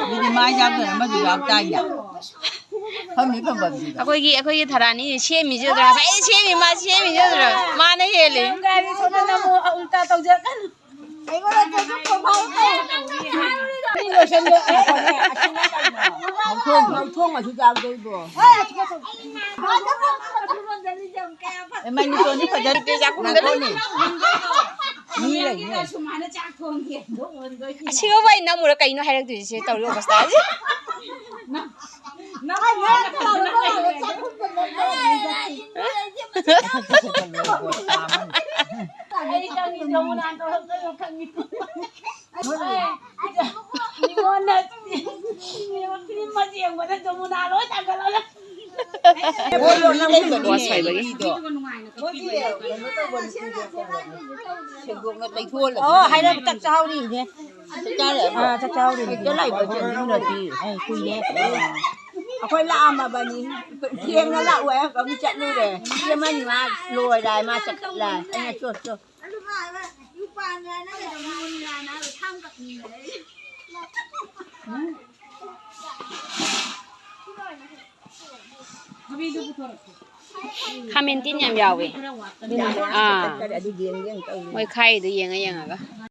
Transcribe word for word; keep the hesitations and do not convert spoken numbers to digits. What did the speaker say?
ꯃꯤꯗꯤ ꯃꯥꯏ ꯌꯥꯎꯗꯅ ꯑꯃꯁꯨ ꯌꯥꯎ ꯇꯥꯏꯅ꯫ ꯐꯝꯃꯤ ꯐꯝꯐꯝꯁꯤꯗ꯫ ꯑꯩꯈꯣꯏꯒꯤ, ꯑꯩꯈꯣꯏꯒꯤ ꯊꯔꯥꯅꯤ ꯁꯦꯝꯃꯤꯁꯦ ꯑꯗꯨꯔꯥ? ꯐꯩ ꯁꯦꯝꯃꯤ, ꯃꯥ ꯁꯦꯝꯃꯤꯁꯦ ꯑꯗꯨꯔꯥ? ꯃꯥꯅ ꯍꯦꯜꯂꯦ꯫ ꯒꯥꯔꯤ ꯊꯧꯗꯅ ꯑꯃꯨꯛ ꯎꯜꯇꯥ ꯇꯧꯖꯔꯛꯀꯅꯨ꯫ ꯑꯩꯉꯣꯟꯗ ꯊꯣꯛꯄ ꯐꯥꯎ ꯇꯧ꯫ ꯃꯤ ꯂꯣꯏꯁꯟꯕ ꯉꯥꯏꯈꯣꯅꯦ, ꯑꯁꯤꯅ ꯀꯩꯅꯣ? ꯉꯧꯊꯣꯡ, ꯉꯧꯊꯣꯡ ꯑꯗꯨ ꯆꯥꯕꯗꯣ ꯏꯕꯣ꯫ ꯑꯦ, ꯃꯅꯤꯄꯨꯔꯗꯤ ꯐꯖꯅ ꯉꯥꯏꯈꯣꯅꯦ꯫ ꯃꯤ ꯂꯩꯅꯦ꯫ ꯑꯁꯤꯒꯨꯝꯕ ꯑꯩ ꯅꯝꯃꯨꯔ ꯀꯩꯅꯣ ꯍꯥꯏꯔꯛꯇꯣꯏꯁꯦ, ꯇꯧꯔꯤ ꯑꯣꯕꯁꯇꯥꯁꯦ꯫ ꯁꯦꯡꯗꯣꯛꯅ ꯇꯩꯊꯣꯛꯍꯜꯂꯁꯤ꯫ ꯑꯣ, ꯍꯥꯏꯔꯞ ꯆꯥꯛ ꯆꯥꯍꯧꯔꯤꯅꯦ꯫ ꯆꯥꯔꯦ꯫ ꯑꯥ, ꯆꯥꯛ ꯆꯥꯍꯧꯔꯤꯅꯦ꯫ ꯍꯦꯛꯇ ꯂꯩꯕ ꯆꯦꯟꯕꯤꯅꯗꯤ꯫ ꯑꯦ, ꯀꯨꯏꯔꯦ꯫ ꯑꯩꯈꯣꯏ ꯂꯥꯛꯑꯝꯃꯕꯅꯤ꯫ ꯊꯦꯡꯅ ꯂꯥꯛꯎ ꯍꯥꯏꯔꯒ ꯑꯃꯨꯛ ꯆꯠꯂꯨꯔꯦ꯫ ꯏꯆꯦ ꯃꯅꯤ ꯃꯥ ꯂꯣꯏꯔꯦ ꯍꯥꯏ, ꯃꯥ ꯆꯠꯈꯠꯂꯦ꯫ ꯑꯩꯅ ꯆꯣ, ꯆꯣ꯫ ꯈꯥꯃꯦꯟ ꯇꯤꯟ ꯌꯥꯝ ꯌꯥꯎꯋꯦ꯫ ꯑꯥ꯫ ꯑꯗꯨ ꯌꯦꯡ ꯌꯦꯡ ꯇꯧꯔꯤ꯫ ꯃꯣꯏ ꯈꯥꯏꯗꯣ ꯌꯦꯡꯉ ꯌꯦꯡꯉꯒ꯫